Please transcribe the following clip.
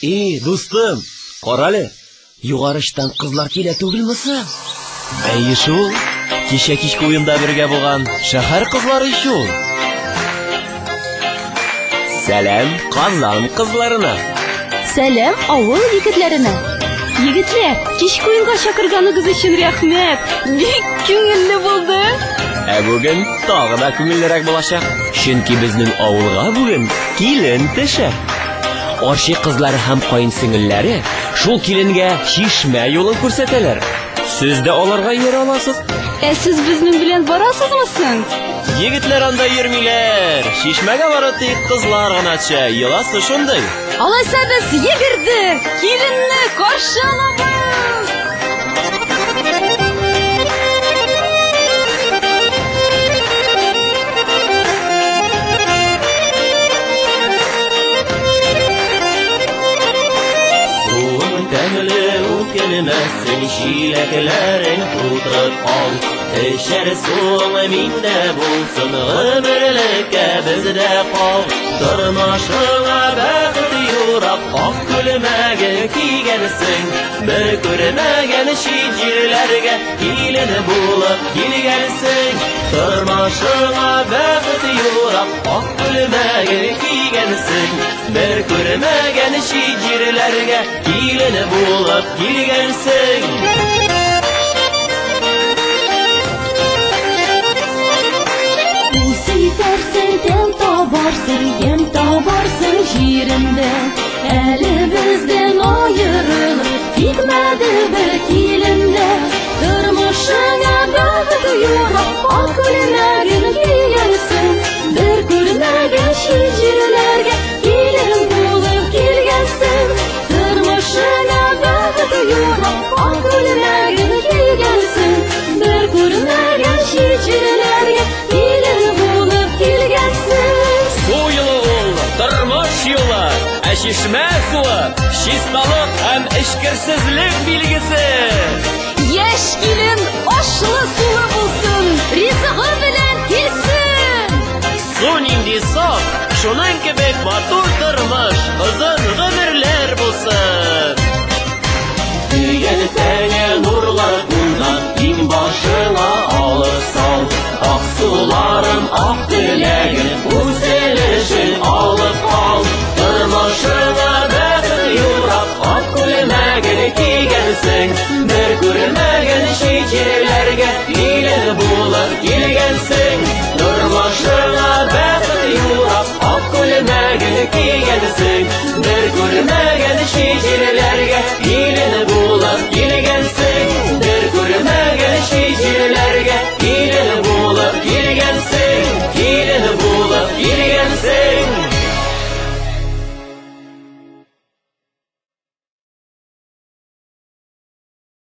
И, дустым, карале, югары очтан кызлар килә түгелме соң? Әйе шул, кичә кичке уенда бергә булган шәһәр кызлары ич ул. Сәлам Казан кызларына. Сәлам авыл егетләренә. Егетләр, кичке уенга чакырганыгыз өчен рәхмәт. Бик күңелле булды. Ә бүген тагы да күңеллерәк булачак. Чөнки безнең авылга бүген килен төшә. Арчи кызлары һәм каен сеңелләре шул киленгә чишмә юлын күрсәтәләр. Сез дә аларга иярә аласыз. Ә сез безнең белән барасызмы соң? Егетләр анда йөрмиләр. Чишмәгә бары тик кызлар гына төшә. Йоласы шундый. Алайса без йөгердек, киленне каршы алабыз. Суың тәмле үкенмәсен, чиләкләрең тутырып ал. Эчәр суың миндә булсын, гомерлеккә бездә кал. Тормышыңа бәхет юрап, ак күлмәге кигәнсең. Бер күрмәгән чит җирләргә килен булып килгәнсең. Тормышыңа бәхет юрап, ак күлмәге кигәнсең. Бер күрмәгән чит җирләргә килен булып килгәнсең. Үз итәрсең, тәм табарсың, ем табарсың җирендә. Әле бездән аерылып китмәде бер килен дә. Тормышыңа бәхет юрап, ак күлмәген киярсең. Бер күрмәгән чит җирләргә килен булып килгәнсең. Тормышыңа бәхет юрап, ак күлмәген кигәнсең. Бер күрмәгән чит җирләргә килен булып килгәнсең. Су юлы ул, тормыш юлы, ә чишмә суы чисталык һәм эчкерсезлек билгесе. Яшь килен ашлы-сулы булсын, ризыгы белән килсен. Су нинди саф, шуның кебек матур тормыш, озын гомерләр булсын. Тәңе нурлар кунган, иңбашыңа алып сал. Ак суларым, ак теләгем, үз өлешен алып кал. Тормышыңа бәхет юрап, ак күлмәген кигәнсең. Бер күрмәгән чит җирләргә килен булып килгәнсең.